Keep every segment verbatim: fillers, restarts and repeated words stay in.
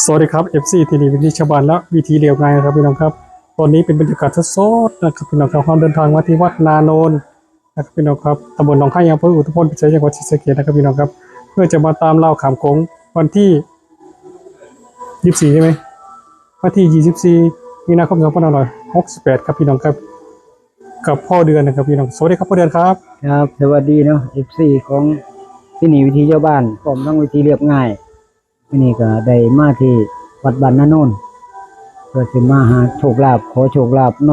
สวัสดีครับ เอฟซี ที่นี่วิถีชาวบ้านและวิถีเรียบง่ายนะครับพี่น้องครับ ตอนนี้เป็นบรรยากาศสดๆนะครับพี่น้องครับ เราเดินทางมาที่วัดนาโนนนะครับพี่น้องครับ ตำบลหนองไฮ อำเภออุทุมพรพิสัย จังหวัดศรีสะเกษนะครับพี่น้องครับ เพื่อจะมาตามเล่าขามโขงวันที่ ยี่สิบสี่ ใช่ไหม วันที่ ยี่สิบสี่ มีนาคม สองพันห้าร้อยหกสิบแปด ครับพี่น้องครับ กับพ่อเดือนนะครับพี่น้อง สวัสดีครับพ่อเดือนครับ ครับ สวัสดีเนาะ เอฟซี ของที่นี่วิถีชาวบ้าน พร้อมทั้งวิถีเรียบง่าย วันนี้ก็ได้มาที่วัดบ้านนาโนน เพื่อสิมาหาโชคลาภ ขอโชคลาภน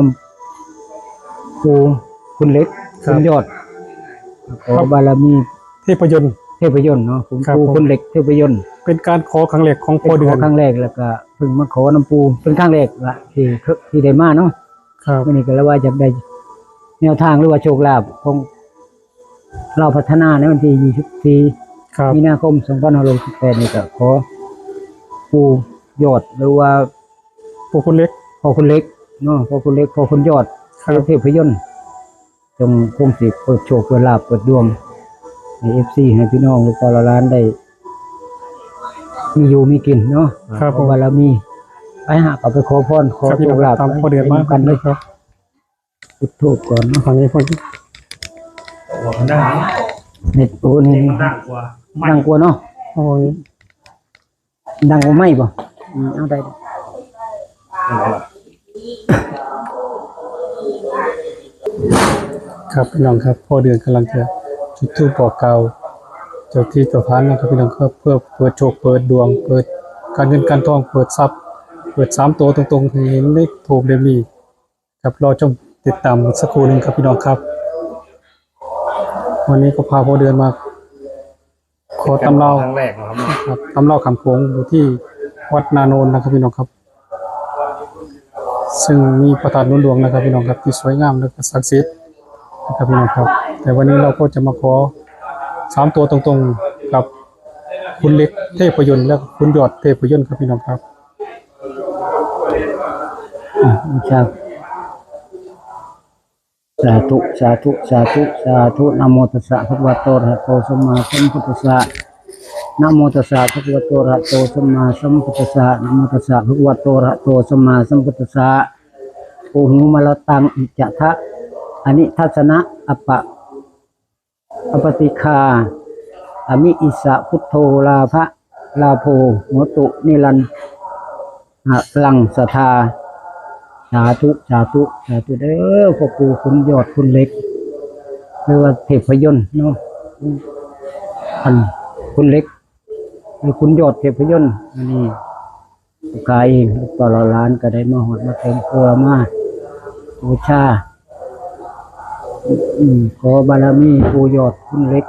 ำปู่คุณเหล็ก ครับ คุณยอด ขอ ครับ บารมี เทพยนต์ เทพยนต์เนาะ คุณ ครับ ปู่ ผม คุณเหล็ก เทพยนต์ เป็นการขอครั้งแรกของพ่อเดือน เป็นขอครั้งแรก แล้วก็เพิ่งมาขอนำปู่ เป็นครั้งแรกละที่ ที่ได้มาเนาะ ครับ วันนี้ก็เลยว่าอยากได้แนวทางหรือว่าโชคลาภของลาวพัฒนาในวันที่ ยี่สิบสี่ ครับ มีนาคม สองพันห้าร้อยหกสิบแปด นี่ก็ขอปู่ยอดหรือว่า ปู่คุณเหล็ก พ่อคุณเหล็กเนาะ พ่อคุณเหล็ก พ่อคุณยอด ครับ เทพยนต์ จงคงสิเปิดโชคเปิดลาภเปิดดวงให้ เอฟซี ให้พี่น้องลูกหลานได้ มีอยู่มีกินเนาะ ครับ ขอบารมี ไปหาก็ไปขอพร ขอ ครับ พี่น้อง โชคลาภ ตามพ่อเดือนมา ไปนำกันเลย ครับ จุดธูปก่อนเนาะ อันนี้พ่อ โอ้โห มันดังนะ เน็ต โอ้ นี่ มันดังกว่า ดังกว่าเนาะ โอ้ย ดังกว่าไม้บ่ อืม เอาได้ ครับพี่น้องครับ พ่อเดือนกำลังจะจุดธูปบอกกล่าวเจ้าที่เจ้าทางนะครับพี่น้องครับ เพื่อเปิดโชคเปิดดวง เปิดการเงินการทอง เปิดทรัพย์ เปิดสามตัวตรงๆให้เห็นในธูปเล่มนี้ ครับ รอชมติดตามสักครู่หนึ่งครับพี่น้องครับ วันนี้ก็พาพ่อเดือนมา ขอตำเล่า ครั้งแรกนะครับ ครับ ตำเล่าขามโขงอยู่ที่วัดนาโนนนะครับพี่น้องครับ ซึ่งมีพระธาตุหนุนดวงนะครับพี่น้องครับ ที่สวยงามและก็ศักดิ์สิทธิ์นะครับพี่น้องครับ แต่วันนี้เราก็จะมาขอสามตัวตรงๆกับคุณเหล็กเทพยนต์และคุณยอดเทพยนต์ครับพี่น้องครับ อ่ะ ครับ สาธุ สาธุ สาธุ สาธุ นะโมตัสสะ ภะคะวะโต อะระหะโต สัมมาสัมพุทธัสสะ นะโมตัสสะ ภะคะวะโต อะระหะโต สัมมาสัมพุทธัสสะ นะโมตัสสะ ภะคะวะโต อะระหะโต สัมมาสัมพุทธัสสะ โอหูมะละตัง อิจจะทะ อนิทัสสนะ อัปปะ อปปะติคา อมิอิสสะ พุทโธ ลาภะ ลาโภ โหตุ นิรัน หะลัง สัทธา สาธุ สาธุ สาธุเด้อ พ่อปู่คุณยอดคุณเหล็ก หรือว่าเทพยนต์เนาะ อันคุณเหล็ก หรือคุณยอดเทพยนต์ อันนี้ กายเอง ลูกต่อหลานก็ได้มาฮอดมาถึง เพื่อมาบูชา อืม ขอบารมีปู่ยอดคุณเหล็ก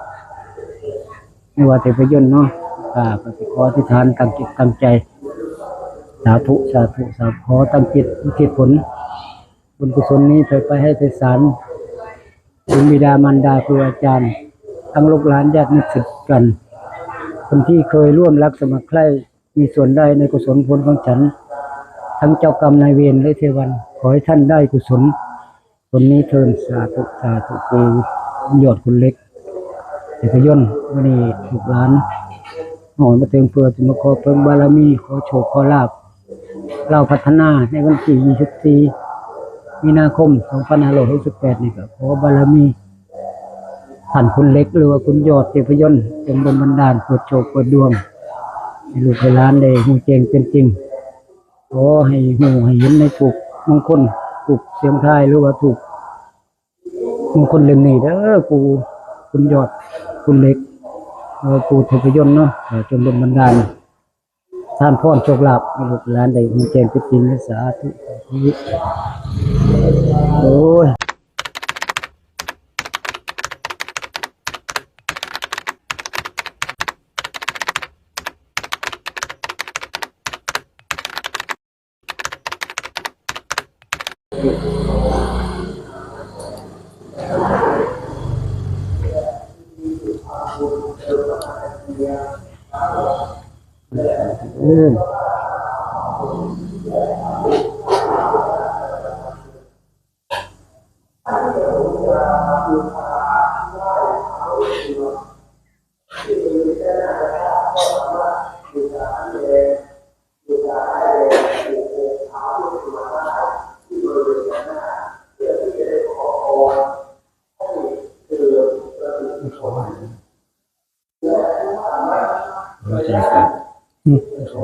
ไม่ว่าเทพยนต์เนาะ อ่า ก็สิขออธิษฐานตั้งจิตตั้งใจ สาธุ สาธุ สาธุ ขอตั้งจิตอุทิศผล บุญกุศลนี้ไป ไปให้ไพศาล ถึงบิดามารดาครูอาจารย์ ทั้งลูกหลานญาติมิตรสนิทกัน คนที่เคยร่วมรักสมัครใคร่ มีส่วนได้ในกุศลผลของฉัน ทั้งเจ้ากรรมนายเวรและเทวัน ขอให้ท่านได้กุศลผลนี้เทอญ สาธุ สาธุ ปู่ยอดคุณเหล็ก เทพยนต์ วันนี้ลูกหลาน หน่อยมาถึงเพื่อจะมาขอเพิ่มบารมี ขอโชค ขอลาภ ลาวพัฒนาในวันที่ ยี่สิบสี่ มีนาคม สองพันห้าร้อยหกสิบแปด นี่ก็ขอบารมี ท่านคุณเหล็ก หรือว่าคุณยอดเทพยนต์ จงดลบันดาล เปิดโชค เปิดดวง ให้ลูกให้หลานได้ฮู้แจ้งเป็นจริง ขอให้ฮู้ให้เห็นในธูปมงคล ธูปเสียงทาย หรือว่าธูปมงคลเล่มนี้เด้อ ปู่คุณยอด คุณเหล็ก เอ่อ ปู่เทพยนต์เนาะ เอ่อ จงดลบันดาล ทานพรโชคลาภให้ลูกหลานได้ฮู้แจ้งเป็นจริง สาธุ สาธุ โอ้ย เออ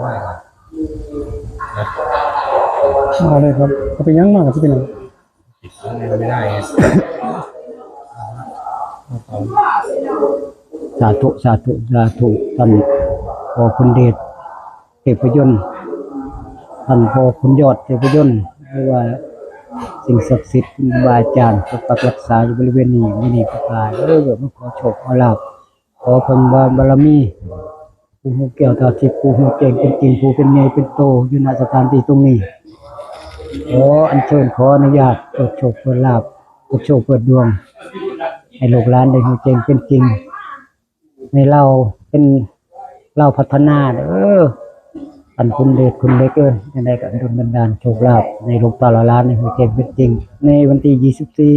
มาเลยครับ เอาไปยังมากที่เป็นหยัง ไม่ได้ สาธุ สาธุ สาธุ ท่านพ่อคุณเดช เทพยนต์ ท่านพ่อคุณยอด เทพยนต์ หรือว่าสิ่งศักดิ์สิทธิ์ ครูบาอาจารย์ ปกปักรักษาอยู่บริเวณนี้ มื้อนี้ก็ตาย เออ มาขอโชคขอลาภ ขอเพิ่งบารมี ผู้ฮู้แก้วตาทิพย์ ผู้ฮู้แจ้งเป็นจริง ผู้เป็นใหญ่เป็นโต อยู่ ณ สถานที่ตรงนี้ ขออัญเชิญ ขออนุญาต เปิดโชคเปิดลาภ เปิดโชคเปิดดวง ให้ลูกหลานได้ฮู้แจ้งเป็นจริง ในลาวเป็นลาวพัฒนาเด้อ ท่านคุณเดช คุณเล็กเอ้ย จั่งใดก็ดลบันดาลโชคลาภ ให้ลูกเต้าหลานได้ฮู้แจ้งเป็นจริง ในวันที่ยี่สิบสี่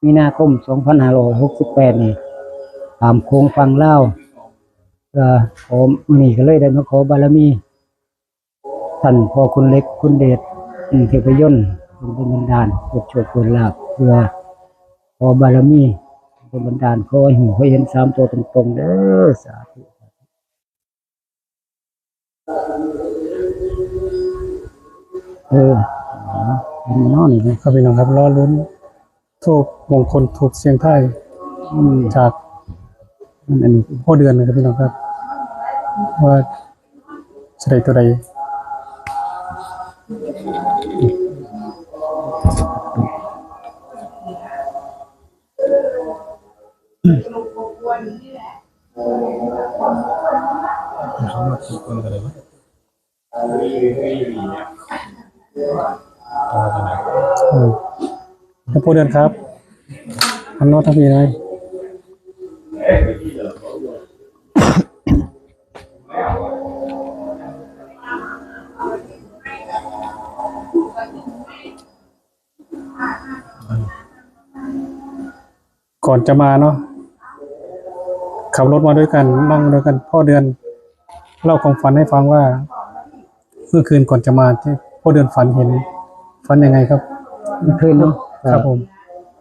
มีนาคม สองพันห้าร้อยหกสิบแปด นี้ ข้ามโขงฝั่งลาว เอ่อ ขอ มื้อนี้ก็เลยได้มาขอบารมี ท่านพ่อคุณเล็ก คุณเดช อืม เทพยนต์ ดลบันดาล โปรดโชคโปรดลาภ เพื่อขอบารมี ดลบันดาล ขอให้ฮู้ให้เห็นสามตัวตรงๆ เด้อ สาธุ เออ เห็นเนาะนี่นะ ครับพี่น้องครับ รอลุ้น ธูปมงคล ธูปเสี่ยงทาย อืม จาก อันนี้ พ่อเดือนนะครับพี่น้องครับ ว่าจะได้ตัวใด เขามาทุกคนกันเลยวะ อืม แล้วพ่อเดือนครับ อันโน้ตทำยังไง ก่อนจะมาเนาะ ขับรถมาด้วยกัน นั่งด้วยกัน พ่อเดือนเล่าความฝันให้ฟังว่า เมื่อคืนก่อนจะมาที่พ่อเดือนฝันเห็น ฝันยังไงครับ เมื่อคืนเนาะ ครับผม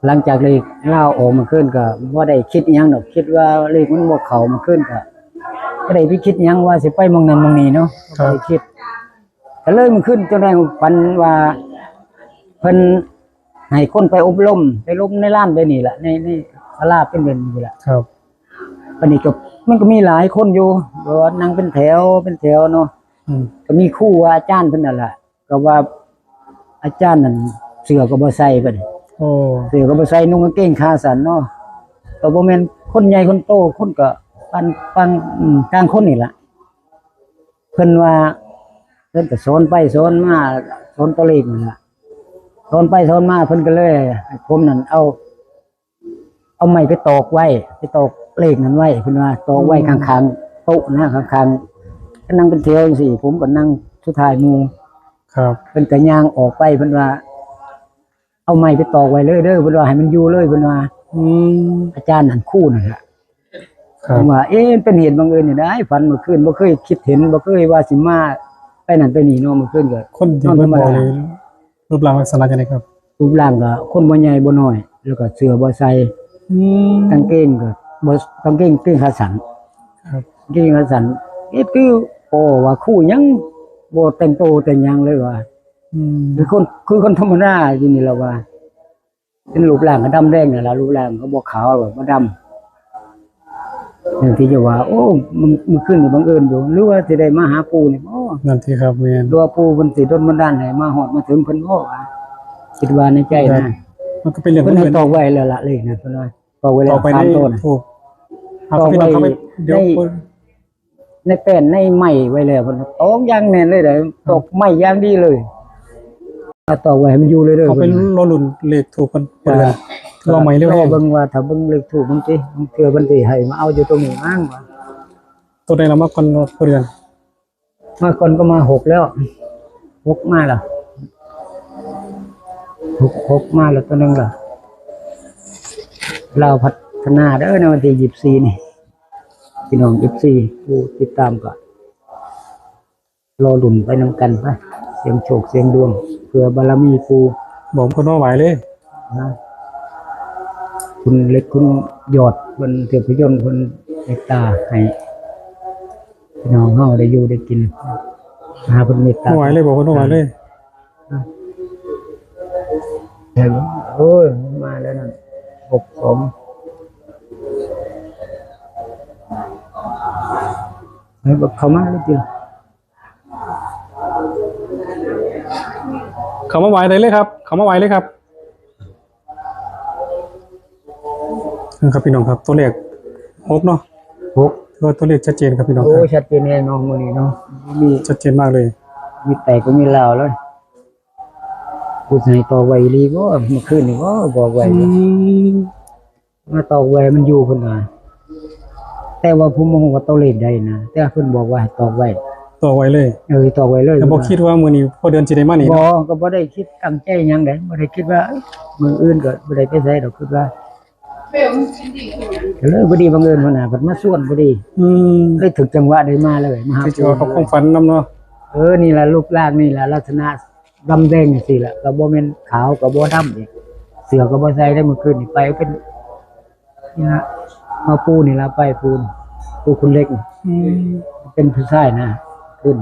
หลังจากเลขลาวออกเมื่อคืนก็บ่ได้คิดอิหยังดอก คิดว่าเลขมันบ่เข้าเมื่อคืนก็ บ่ได้ไปคิดอิหยังว่าสิไปหม่องนั้นหม่องนี้เนาะ ครับ บ่ได้คิด ก็เลยเมื่อคืนจนได้ฝันว่า เพิ่นให้คนไปอบรม ไปอบรมในลานไปนี่แหละ ใน ในศาลาเป็นแบบนี้แหละ ครับ อันนี้ก็ มันก็มีหลายคนอยู่ แบบว่านั่งเป็นแถว เป็นแถวเนาะ อืม ก็มีครูอาจารย์เพิ่นนั่นแหละ ก็ว่าอาจารย์นั่น เสื้อก็บ่ใส่บัดนี้ โอ้ เสื้อก็บ่ใส่ นุ่งกางเกงขาสั้นเนาะ ก็บ่แม่นคนใหญ่คนโต คนก็ปาน ปาน อืม กลางคนนี่ล่ะ เพิ่นว่า เพิ่นก็สอนไปสอนมา สอนตัวเลขนั่นล่ะ สอนไปสอนมา เพิ่นก็เลยให้ผมนั่นเอา เอาไม้ไปตอกไว้ ไปตอกเลขนั้นไว้ เพิ่นว่าตอกไว้ อืม ข้างๆโต๊ะนะ ข้างๆ ก็นั่งเป็นแถวจังซี่ ผมก็นั่งสุดท้ายหมู่ ครับ เพิ่นก็ย่างออกไป เพิ่นว่า เอาไม้ไปตอกไว้เลยเด้อ เพิ่นว่าให้มันอยู่เลย เพิ่นว่า อืม อาจารย์นั่น ครูนั่นล่ะ ครับ ผมว่า เอ๊ะ มันเป็นเหตุบังเอิญอยู่ได้ ฝันเมื่อคืน บ่เคยคิดเห็น บ่เคยว่าสิมาไปนั่นไปนี่เนาะ เมื่อคืนก็ คนที่ นอนธรรมดา เพิ่นบอกนี่ รูปร่างลักษณะจังไดครับ รูปร่างก็คนบ่ใหญ่บ่น้อย แล้วก็เสื้อบ่ใส่ อืม กางเกงก็บ่ กางเกง เกงขาสั้น ครับ กางเกงขาสั้น เอ๊ะ คือ โอ้ ว่าครูหยัง บ่แต่งโตแต่งหยังเลยว่า อืม คือคน คือคนธรรมดาอยู่นี่ล่ะว่า เป็นรูปร่างก็ดำแดงนั่นล่ะ รูปร่างก็บ่ขาวหรอก บ่ดำ อย่างที่จะว่า โอ้ มัน มันขึ้นนี่บังเอิญอยู่ หรือว่าสิได้มาหาปู่นี่บ่ นั่นสิครับ แม่น หรือว่าปู่เพิ่นสิดลบันดาลให้มาฮอดมาถึงเพิ่นบ่วะ คิดว่าในใจนะ มันก็เป็นเรื่อง เพิ่นให้ บังเอิญ ตอกไว้แล้วล่ะ เลขนะ เพิ่นว่าตอกไว้แล้ว ตอกไปใน สามตัวน่ะ ธูป เอา ตอกไว้ พี่น้องเข้าไป เดี๋ยว ใน เพิ่น ในแป้นในไม้ไว้แล้ว เพิ่นตอกอย่างแน่นเลยเด้อ ตอกไม้อย่างดีเลย ถ้าตอกไว้ให้มันอยู่เลยเด้อ เขาเป็น เพิ่น รอลุ้นเลขธูปเพิ่น เพิ่น อ่า รอไม้เร็ว รอเบิ่งว่า ถ้าเบิ่งเลขธูปมันสิ มันเทื่อเพิ่นสิให้มาเอาอยู่ตรงนี้มั้งวะ ตัวใดละมาก่อนเพิ่น มาก่อนก็มาหกแล้ว หกมาแล้ว หก หกมาแล้วตัวหนึ่งล่ะ ลาวพัฒนาเด้อ ในวันที่ยี่สิบสี่นี่ พี่น้อง เอฟซี ผู้ติดตามก็รอลุ้นไปนำกันไป เสี่ยงโชคเสี่ยงดวง เพื่อบารมีปู่ บอกเพิ่นว่าไหวเลย นะ คุณเล็กคุณยอด เพิ่นเทพยนต์ เพิ่นเมตตาให้พี่น้องเฮาได้อยู่ได้กิน หาเพิ่นเมตตา บ่ไหวเลย บอกเพิ่นบ่ไหวเลย เห็น โอ้ย มาแล้วนั่น หกสอง ให้บอกเขามาเลยติ เขามาไหวเลยเลยครับ เขามาไหวเลยครับ นะครับพี่น้องครับ ตัวเลข หก เนาะ หก ถือว่าตัวเลขชัดเจนครับพี่น้องครับ โอ้ ชัดเจนแน่นอนมื้อนี้เนาะ มี ชัดเจนมากเลย มีแตกก็มีลาวแล้ว ผู้ใหญ่ตอกไว้อีหลีบ่ เมื่อคืนนี่บ่ บอกไว้ อืม มาตอกไว้มันอยู่เพิ่นว่า แต่ว่าผมบ่ฮู้ว่าตัวเลขใดนะ แต่เพิ่นบอกว่าให้ตอกไว้ ตอกไว้เลย เออ ตอกไว้เลย แต่บ่คิดว่ามื้อนี้พ่อเดือนสิได้มานี่ บ่ เนาะ ก็บ่ได้คิดตั้งใจหยังใด บ่ได้คิดว่า เอ้ย มื้ออื่นก็บ่ได้ไปไสดอก คิดว่า ก็เลยพอดีบังเอิญหัวหน้าเพิ่นมาชวนพอดี อืม เลยถูกจังหวะได้มาเลย มาหา คือว่าเขาคงฝันนำเนาะ เออ นี่ล่ะรูปร่างนี่ล่ะ ลักษณะดำแดงจังซี่ล่ะ ก็บ่แม่นขาวก็บ่ดำอีก เสื้อก็บ่ใส่ได้ เมื่อคืนนี่ไปเป็น นี่ล่ะ มาปูนี่ล่ะ ไปปูน ปูคุณเล็ก อืม เป็นผู้ชายนะ ขึ้น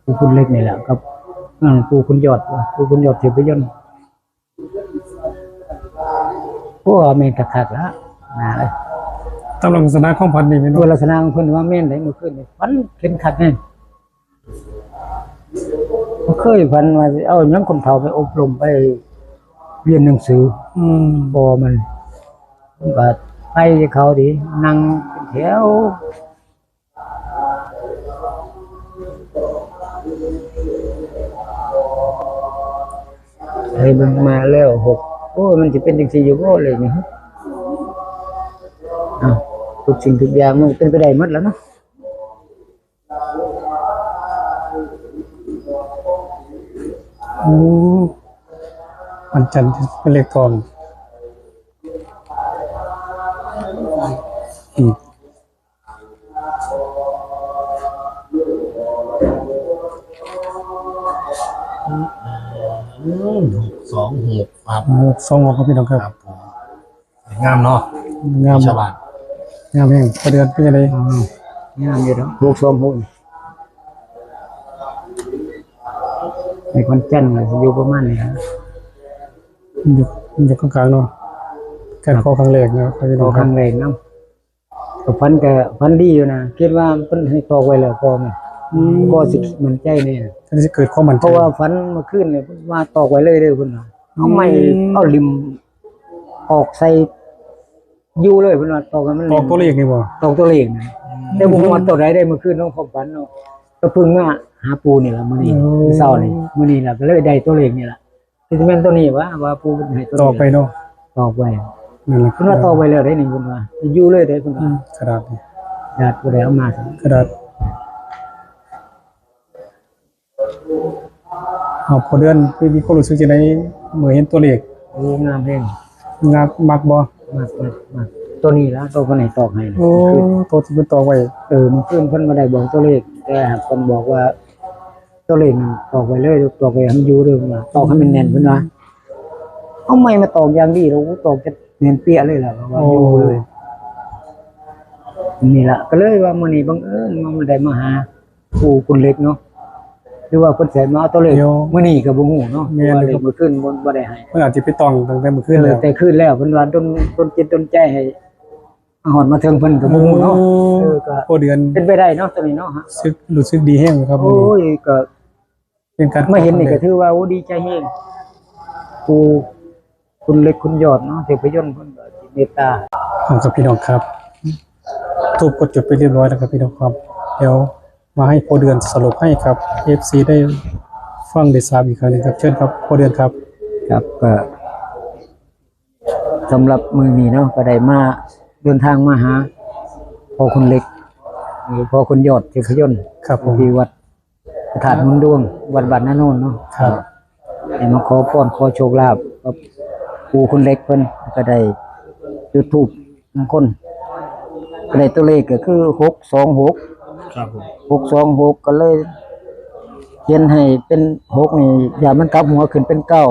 ปูคุณเล็กนี่แหละ กับ อ่า ปูคุณยอด ปูคุณยอดเทพยนต์ โอ้ แม่นคักๆ ละ นะเอ้ย ตามลักษณะของฝันนี่แม่นบ่ ตัวลักษณะของเพิ่นว่าแม่นได้ เมื่อคืนนี่ฝันเห็นคักแฮง บ่เคยฝันว่าสิเอาหยังคนเฒ่าไปอบรมไปเรียนหนังสือ อืม บ่มัน มันก็ไปเขาดี นั่งเป็นแถว ให้มันมาแล้วหก โอ้ย มันจะเป็นจังซี่อยู่บ่เลยนี่ อ้าว ทุกสิ่งทุกอย่างมันเป็นไปได้หมดแล้วเนาะ โอ้ วันจันทร์เป็นเลขทอง อืม อืม หกสองหก ครับ หกสองหก ครับพี่น้องครับ ครับผม งามเนาะ งาม ชาวบ้าน งามแฮง พอเดือนเป็นจังได๋ อืม งามอยู่เนาะ หกสองหก ในวันจันทร์ก็สิอยู่ประมาณนี้นะ อยู่ อยู่กลางๆ เนาะ การขอครั้งแรกนะครับพี่น้องครับ ขอครั้งแรกเนาะ ก็ฝันก็ฝันดีอยู่นะ คิดว่าเพิ่นให้ตอกไว้แล้ว พอมัน อืม พอสิมั่นใจเนี่ย อันนี้สิเกิดความมั่นใจ เพราะว่าฝันเมื่อคืนเนี่ยว่าตอกไว้เลยเด้อเพิ่นว่า เอาไม้ อืม เอาหลิม ตอกใส่อยู่เลยเพิ่นว่า ตอกให้มัน ตอกตัวเลขนี่บ่ ตอกตัวเลขนะ อืม แต่บ่ฮู้ว่าตัวใดได้ เมื่อคืนน้องความฝันเนาะ ก็เพิ่งมาหาปู่นี่ล่ะมื้อนี้ โอ้ มื้อเช้านี่ มื้อนี้ล่ะก็เลยได้ตัวเลขนี่ล่ะ คือสิแม่นตัวนี้วะ ว่าปู่เพิ่นให้ตัวนี้ ตอกไปเนาะ ตอกไว้ นั่นล่ะ เพิ่นว่าตอกไว้แล้วเด้นี่ เพิ่นว่าอยู่เลยเด้เพิ่นว่า อืม กระดาษนี่ กระดาษบ่ได้เอามา กระดาษ เอา พอเดือน มี มีความรู้สึกจังได๋เมื่อเห็นตัวเลข โอ้ งามแฮง งาม มักบ่ มัก มัก มัก ตัวนี้ล่ะ ตัวเพิ่นให้ตอกให้ โอ้ เมื่อคืน ตัวที่เพิ่นตอกไว้ เออ เมื่อคืนเพิ่นบ่ได้บอกตัวเลข แต่หากเพิ่นบอกว่า ตัวเลขนั่นตอกไว้เลย ตอกไว้ให้มันอยู่เด้อ เพิ่นว่า ตอกให้มันแน่น เพิ่นว่า เอาไม้มาตอกอย่างดี แล้วกูตอกจะแน่นเปี้ยเลยล่ะ ว่า โอ้ อยู่เลย นี่ล่ะ ก็เลยว่ามื้อนี้บังเอิญว่ามันได้มาหาปู่คุณเล็กเนาะ หรือว่าเพิ่นสิมาเอาตัวเลข เดี๋ยว มื้อนี้ก็บ่ฮู้เนาะ แม่น เพราะว่าเลขมื้อคืนบ่ บ่ได้ให้ เพิ่นอาจสิไปต้องตั้งแต่มื้อคืน เออ แล้ว แต่คืนแล้ว เพิ่นว่าดล ดลจิตดลใจให้ มาฮอดมาถึงเพิ่นก็บ่ฮู้เนาะ โอ้ เออ ก็ พอเดือน เป็นไปได้เนาะ ตัวนี้เนาะ รู้สึก รู้สึกดีแฮงครับ โอ้ย ก็ เป็นการ มาเห็นนี่ก็ถือว่า โอ้ ดีใจแฮง ปู่คุณเล็กคุณยอดเนาะ เทพยนต์เพิ่นก็เมตตา เอาครับพี่น้องครับ ธูปก็จุดไปเรียบร้อยแล้วครับพี่น้องครับ เดี๋ยวมาให้พ่อเดือนสรุปให้ครับ เอฟซี ได้ฟังได้ทราบอีกครั้งหนึ่งครับ เชิญครับพ่อเดือนครับ ครับ ก็ สำหรับมื้อนี้เนาะ ก็ได้มา เดินทางมาหาพ่อคุณเล็ก หรือพ่อคุณยอดเทพยนต์ ครับผม ที่วัดพระธาตุหนุนดวง วัดบ้านนาโนนเนาะ ครับ ได้มาขอพรขอโชคลาภกับปู่คุณเล็กเพิ่น ก็ได้จุดธูปมงคล ก็ได้ตัวเลขก็คือ หกสองหก ครับผม หกสองหก ก็เลยเขียนให้เป็น หก นี่ อย่ามันกลับหัวขึ้นเป็น เก้า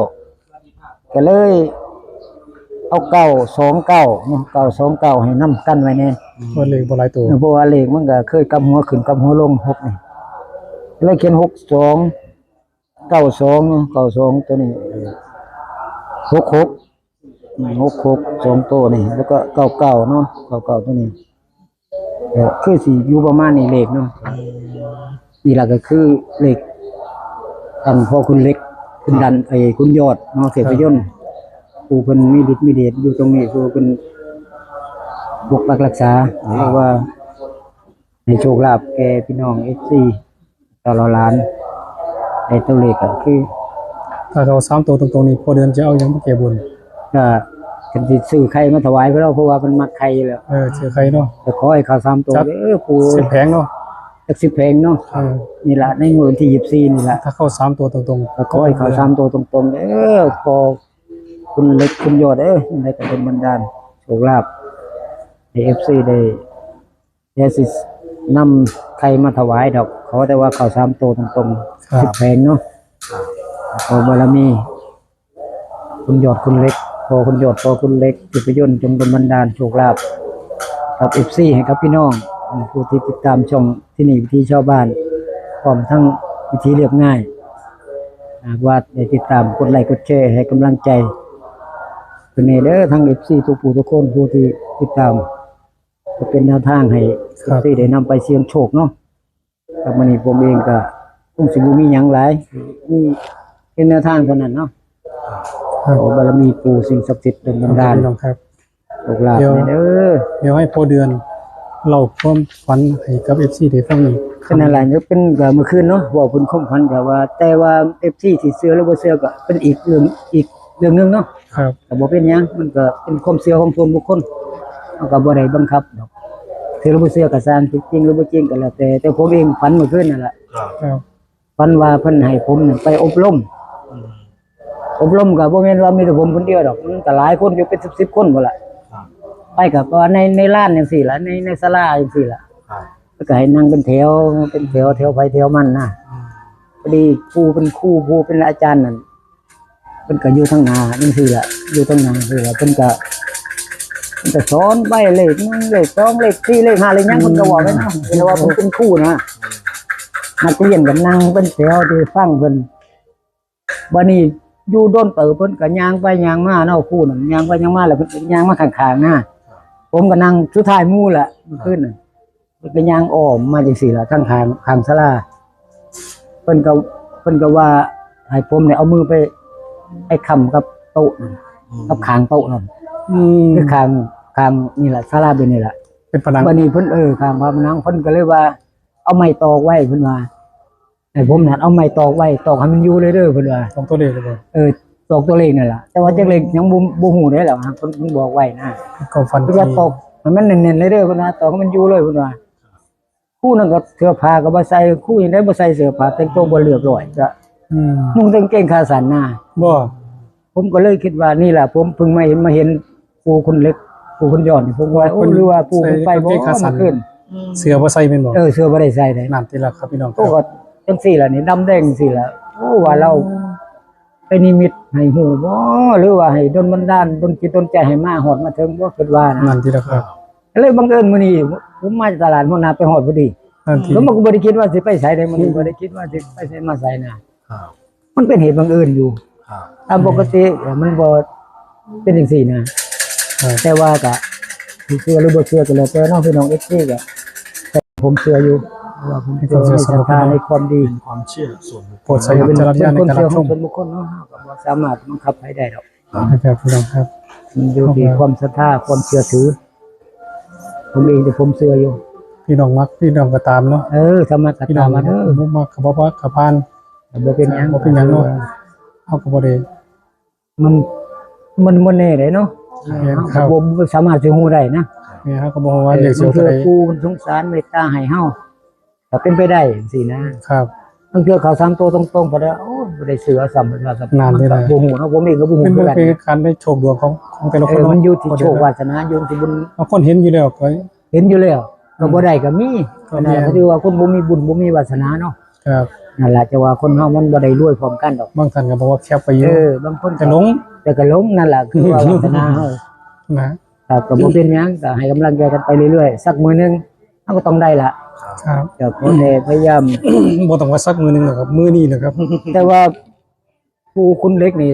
ก็เลยเอา เก้าสองเก้า เนาะ เก้าสองเก้า ให้นำกันไว้แน่ อืม ว่าเลขบ่หลายตัว เพราะว่าเลขมันก็เคยกลับหัวขึ้นกลับหัวลง หก นี่ เลยเขียนหกสอง เก้าสองเนาะ เก้าสอง ตัวนี้ เออ หกหก อืม หกหก สองตัวนี่ แล้วก็ เก้าเก้า เนาะ เก้าเก้า ตัวนี้ เออ คือสิอยู่ประมาณนี้เลขเนาะ นี่ล่ะก็คือเลข อันพ่อคุณเล็ก คุณดัน เอ้ย คุณยอดเนาะ เทพยนต์ ผู้เพิ่นมีฤทธิ์มีเดชอยู่ตรงนี้ ผู้เพิ่นปกปักรักษา ครับ เรียกว่า ให้โชคลาภแก่พี่น้อง เอฟซี ตลอดหลาน ไอ้ตัวเลขก็คือ ถ้าเขาสามตัวตรงๆนี่ พ่อเดือนจะเอาหยังมาแก้บน ก็คันสิซื้อไข่มาถวายเพิ่นแล้ว เพราะว่าเพิ่นมักไข่แล้ว เออ ซื้อไข่เนาะ ก็ขอให้เข้าสามตัว จัก เด้อปู่ สิบแผงเนาะ จักสิบแผงเนาะ เออ นี่ล่ะ ในงวดวันที่ยี่สิบสี่นี่ล่ะ ถ้าเข้าสามตัวตรงๆ ก็ขอให้เข้าสามตัวตรงๆ เด้อ พ่อคุณเล็กคุณยอดเอ้ย ได้กระดลบันดาลโชคลาภให้ เอฟซี ได้ เดี๋ยวสินำไข่มาถวายดอก ขอแต่ว่าเข้าสามตัวตรงๆ ครับ สิบแผงเนาะ ครับ ขอบารมี คุณยอดคุณเล็ก พ่อคุณยอด พ่อคุณเล็ก เทพยนต์ จงดลบันดาลโชคลาภกับ เอฟซี ให้กับพี่น้อง ผู้ที่ติดตามช่องที่นี่วิถีชาวบ้าน พร้อมทั้งวิถีเรียบง่าย หากว่าได้ติดตามกดไลค์กดแชร์ให้กำลังใจ เป็นเด้อทั้ง เอฟซี ทุกผู้ทุกคนผู้ที่ติดตาม ก็เป็นแนวทางให้ ครับ เอฟซี ได้นำไปเสี่ยงโชคเนาะ ครับ มื้อนี้ผมเองก็คงสิบ่มีหยังหลาย มีเพียงแนวทางเท่านั้นเนาะ ครับ ขอบารมีปู่สิ่งศักดิ์สิทธิ์ดลบันดาล ครับ พี่น้องครับ โชคลาภ เดี๋ยว เด้อ เดี๋ยวให้พ่อเดือนเล่าความฝันให้กับ เอฟซี ได้ฟังอีก ก็นั่นแหละ เป็นก็เมื่อคืนเนาะ เว้าเพิ่นความฝันก็ว่า แต่ว่า เอฟซี สิเชื่อหรือบ่เชื่อก็เป็นอีกเรื่อง อีกเรื่องหนึ่งเนาะ ครับ ก็บ่เป็นหยัง มันก็เป็นความเชื่อของส่วนบุคคล เฮาก็บ่ได้บังคับดอก เชื่อหรือบ่เชื่อก็ซ่าง จริงหรือบ่จริงก็แล้วแต่ แต่ผมเองฝันเมื่อคืนนั่นแหละ ครับ ครับ ฝันว่าเพิ่นให้ผมไปอบรม อืม อบรมก็บ่แม่นว่ามีแต่ผมคนเดียวดอก มันก็หลายคนอยู่เป็นสิบๆ คนพุ้นล่ะ ครับ ไปก็ว่าใน ในลานจังซี่ล่ะ ใน ในศาลาจังซี่ล่ะ ครับ แล้วก็ให้นั่งเป็นแถว เป็นแถว แถวไผแถวมันนะ อืม พอดีผู้เป็นครู ผู้เป็นอาจารย์นั่น เพิ่นก็อยู่ทางหน้าจังซี่ล่ะ อยู่ทางหน้าจังซี่ล่ะ เพิ่นก็ เพิ่นก็สอนไปเลขหนึ่ง เลขสอง เลขสี่ เลขห้า เลขหยัง เพิ่นก็เว้าไปนำ แต่ว่าเพิ่นเป็นครูนะ นักเรียนก็นั่งเป็นแถวที่ฟังเพิ่น บัดนี้อยู่โดนเติบ เพิ่นก็ย่างไปย่างมาเนาะ ครูนั่น ย่างไปย่างมา แล้วเพิ่นก็ย่างมาข้างๆ นะ ผมก็นั่งสุดท้ายหมู่ล่ะ เมื่อคืนน่ะ เพิ่นก็ย่างอ้อมมาจังซี่ล่ะ ทางข้าง ข้างศาลา เพิ่นก็ เพิ่นก็ว่าให้ผมเนี่ยเอามือไป ไปค้ำกับโต๊ะนั่น อืม กับข้างโต๊ะนั่น อืม คือข้าง ข้างนี่ล่ะ ศาลาแบบนี้ล่ะ เป็นผนัง บัดนี้เพิ่น เออ ข้างผนัง เพิ่นก็เลยว่า เอาไม้ตอกไว้ เพิ่นว่า ให้ผมนั่นเอาไม้ตอกไว้ ตอกให้มันอยู่เลยเด้อ เพิ่นว่า ตอกตัวเลขเลยบ่ เออ ตอกตัวเลขนั่นล่ะ แต่ว่าจักเลขหยังบ่ บ่ฮู้เด้ล่ะ เพิ่น เพิ่นบอกไว้นะ ความฝัน เพิ่นว่า ที่ ตอกให้มันแน่นๆ เลยเด้อ เพิ่นว่า ตอกให้มันอยู่เลย เพิ่นว่า ครูนั่นก็เสื้อผ้าก็บ่ใส่ ครูยังได้บ่ใส่เสื้อผ้า แต่งตัวบ่เรียบร้อย ก็ อืม นุ่งแต่กางเกงขาสั้นนะ บ่ ผมก็เลยคิดว่านี่ล่ะ ผมเพิ่งมาเห็น มาเห็นปู่คุณเล็ก ปู่คุณยอดนี่ ผมว่า โอ้ หรือว่าปู่เพิ่นไปบ่ ใส่กางเกงขาสั้น เมื่อคืน เสื้อบ่ใส่แม่นบ่ เออ เสื้อบ่ได้ใส่เลย นั่นติล่ะครับพี่น้อง โอ้ ก็จังซี่ล่ะนี่ ดำแดงจังซี่ล่ะ โอ้ ว่าเรา อืม ไปนิมิตให้ฮู้บ่ หรือว่าให้ดลบันดาล ดลจิตดลใจให้มาฮอดมาถึงบ่ คิดว่านะ นั่นติล่ะครับ ก็เลยบังเอิญมื้อนี้ ผมมาจากตลาดหัวหน้าไปฮอดพอดี นั่นติ แล้วมันก็บ่ได้คิดว่าสิไปไสเด้ มื้อนี้ อืม บ่ได้คิดว่าสิไปไสมาไสนะ ครับ มันเป็นเหตุบังเอิญอยู่ ครับ ตามปกติมันบ่เป็นจังซี่นะ ครับ แต่ว่าก็สิเชื่อหรือบ่เชื่อก็แล้วแต่เนาะ พี่น้อง เอฟซี ก็ ผมเชื่ออยู่ เพราะว่าผมเชื่อในศรัทธาในความดี เป็นความเชื่อส่วนบุคคล โปรดใช้วิจารณญาณในการรับชม เป็นความเชื่อของส่วนบุคคลเนาะ ก็บ่สามารถบังคับใครได้ดอก นะครับ พี่น้องครับ มันอยู่ที่ความศรัทธา ความเชื่อถือ ผมเองแต่ผมเชื่ออยู่ พี่น้องมัก พี่น้องก็ตามเนาะ เออ ถ้ามักก็ตามมาเด้อ พี่น้องบ่มักก็บ่ว่าก็ผ่าน บ่เป็นหยัง บ่เป็นหยังเนาะ เฮาก็บ่ได้ มัน มันบ่แน่เด้เนาะ แม่นครับ เฮาก็บ่ บ่สามารถสิฮู้ได้นะ แม่น เฮาก็บ่ฮู้ว่าเลขสิออกตัวใด เออ บางเทื่อปู่มันสงสารเมตตาให้เฮา ก็เป็นไปได้จังซี่นะ ครับ บางเทื่อเข้าสามตัวตรงๆ พอได้ โอ้ย บ่ได้ซื้อเอาซ้ำ เพิ่นว่าซ้ำ นั่นเด้ มันก็บ่ฮู้เนาะ ผมเองก็บ่ฮู้ มัน คือกัน เป็นการได้โชคดวงของ ของแต่ละคน เออ เนาะ มันอยู่ที่โชควาสนา อยู่ที่บุญ บางคนเห็นอยู่แล้วก็ เห็นอยู่แล้ว ก็บ่ได้ก็มี ก็แม่น นั่นแหละ ก็ถือว่าคนบ่มีบุญบ่มีวาสนาเนาะ ครับ นั่นแหละ จะว่าคนเฮามันบ่ได้รวยพร้อมกันดอก บางท่านก็บอกว่าแคปไปอยู่ เออ บางคนก็ แต่หลง แต่ก็หลงนั่นแหละ คือว่าวาสนาเฮา นะ ครับ ก็บ่เป็นหยัง ก็ให้กำลังใจกันไปเรื่อยๆ สักมื้อหนึ่ง เราก็ต้องได้ละ ครับ เดี๋ยวขอแด่พยายาม บ่ต้องว่าสักมื้อหนึงหรอกครับ มื้อนี้แหละครับ แต่ว่าปู่คุณเหล็กนี่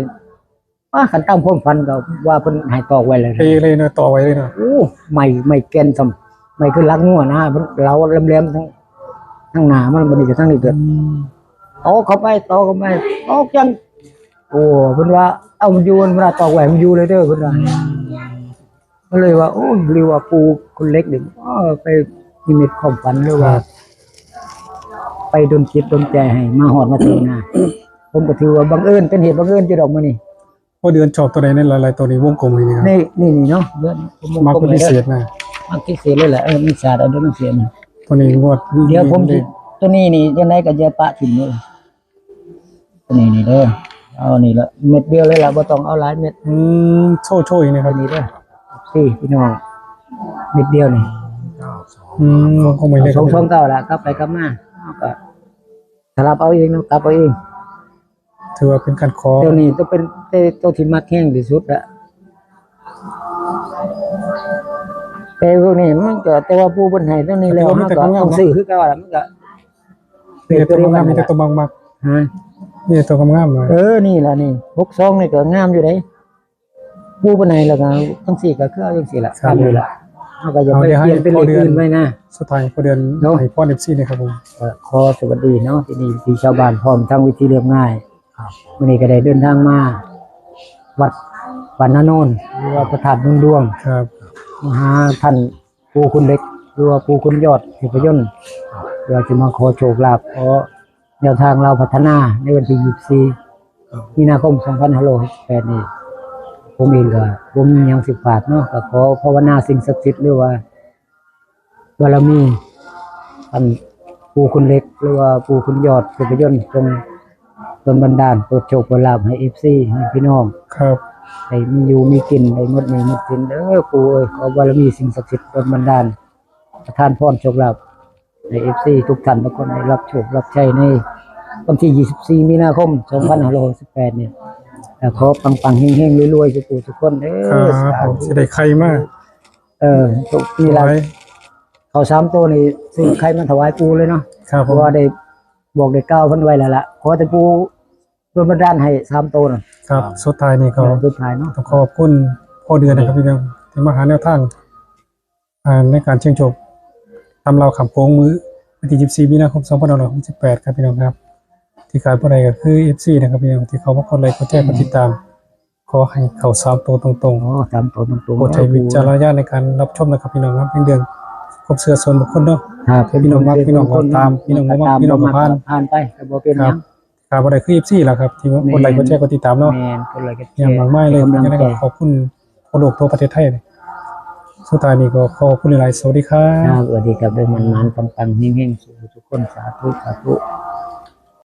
ว่าคันตามความฝันก็ว่าเพิ่นให้ตอกไว้เลย เปเลยนะ ต่อไว้เลยนะ โอ้ไม้ไม้แก่นซ้ำไม้คือหลักงัวนะเพิ่นเหลาแหลมๆทั้งทั้งหน้ามันบัดนี้ก็ทั้งนี้ก็ อืม ตอกเข้าไปตอกเข้าไปตอกจัง โอ้เพิ่นว่าเอามันอยู่มันว่าตอกไว้มันอยู่เลยเด้อเพิ่นว่าก็เลยว่า โอ้หรือว่าปู่คุณเหล็กนี่เออไปนิมิตความฝันหรือว่า ไปดลจิตดลใจให้มาฮอดมาถึงนะ ผมก็ถือว่าบังเอิญเป็นเหตุบังเอิญอยู่ดอกมื้อนี้ พ่อเดือนชอบตัวใดในหลายๆตัวนี้ วงกลมให้นี่ครับ นี่นี่นี่เนาะเดือนผม มัก ผม เป็นพิเศษนะ มักพิเศษเลยแหละเออมันสาดเอาเดี๋ยวมันเสียนี่ ตัวนี้งวด เดี๋ยวผม เล สิ ข ตัวนี้นี่ยังไงก็จะปะถิ่มเลยตัวนี้นี่เด้อเอานี่ละเม็ดเดียวเลยล่ะบ่ต้องเอาหลายเม็ด อืมโชว์โชว์อีกนะค ตั รั ว บ นี้เด้อสี่พี่น้องเม็ดเดียวนี่ อืมวงกลมให้เลข สองสองเก้าละกลับไปกลับมาเอาก็สลับเอาเองเนาะกลับเอาเอง ถือว่าเป็นการขอ ตัวนี้ต้องเป็นตัวที่มักแห้งที่สุดละแต่พวกนี้มันก็แต่ว่าผู้บนไห้ตัวนี้แล้วมันก็ต้องซื้อคือเก่าละมันก็ มีแต่ตัวงามๆมีแต่ตัวมัก ฮะ ๆมีแต่ตัวงามๆเลย เออนี่ละนี่หกสองนี่ก็งามอยู่เด้ผู้บนไห้แล้วก็ทั้งสี่ก็คือเอาจังสี่ละ ครับ ทำอยู่ละเขาก็จะ เอา ไป เดี๋ยวให้ เปลี่ยนเป็นเลข พอเดือน อื่นไปนะ สุดท้ายพ่อเดือน เนาะ ให้พ่อเอฟซีนะครับผม ก็ขอสวัสดีเนาะที่นี่ที่ชาวบ้านพร้อมทั้งวิธีเรียบง่าย ครับ วันนี้ก็ได้เดินทางมา วัดปานนาโนนหรือว่าพระธาตุดงดวง ครับ มาหาท่านปู่คุณเหล็ก หรือว่าปู่คุณยอดเทพยนต์เพื่อจะมาขอโชคลาภขอแนวทางลาวพัฒนาในวันที่ยี่สิบสี่มีนาคมสองพันห้าร้อยหกสิบแปดนี้ผมเองก็ผมมีหยังสิฝากเนาะก็ขอภาวนาสิ่งศักดิ์สิทธิ์หรือว่า บารมีท่านปู่คุณเหล็ก หรือว่าปู่คุณยอดเทพยนต์จงดลบันดาลเปิดโชคเปิดลาภให้เอฟซีให้พี่น้อง ครับ ให้มีอยู่มีกินได้หมดหนี้หมดสินเด้อปู่เอ้ยขอบารมีสิ่งศักดิ์สิทธิ์ดลบันดาลประทานพรโชคลาภให้เอฟซีทุกท่านทุกคนได้รับโชครับชัยในวันที่ยี่สิบสี่มีนาคมสองพันห้าร้อยหกสิบแปดเนี่ยขอปังๆเฮงๆรวยๆทุกผู้ทุกคนเด้ ครั อบ สา ผม ธุ จะได้ใครมา เออนี่ละ ไว้ เขาสามตัวนี่ซื้อไข่มาถวายปู่เลยเนาะ ครับ เพ ผม ราะว่าได้บอกได้กล่าวเพิ่นไว้แล้วล่ะขอแต่ปู่ดลบันดาลให้สามตัวน่ะ ครับ สุดท้ายนี่ก็ เออสุดท้ายเนาะ ต้องขอบคุณพ่อเดือนนะครับพี่น้องที่มาหาแนวทาง อ่าในการเสี่ยงโชคตามลาวข้ามโค้งมื้อวันที่ยี่สิบสี่มีนาคมสองพันห้าร้อยหกสิบแปดครับพี่น้องครับ ที่ขาดบ่ได้ก็คือเอฟซีนะครับพี่น้องที่เขามากดไลค์กดแชร์กดติดตาม ขอให้เข้าสามตัวตรงๆ อ๋อสามตัวตรงๆ โปรดใช้วิจารณญาณในการรับชมนะครับพี่น้องครับเป็นเรื่องความเชื่อส่วนบุคคลเนาะ ครับ พี่น้องมักพี่น้องก็ตามพี่น้องบ่มักพี่น้องก็ผ่าน ผ่านไปก็บ่เป็นหยัง ครับบ่ได้คือเอฟซีล่ะครับที่กดไลค์กดแชร์กดติดตามเนาะ แม่นกดไลค์กดแช อย่าง ร์ มากมายเลย กำลัง ยังไง ใจ ก็ขอบคุณทั่วโลกทั่วประเทศไทยเลยสุดท้ายนี้ก็ขอบคุณหลายๆสวัสดีครับ ครับสวัสดีครับเด้อมันๆปังๆเฮงๆสุขทุกคนสาธุสาธุ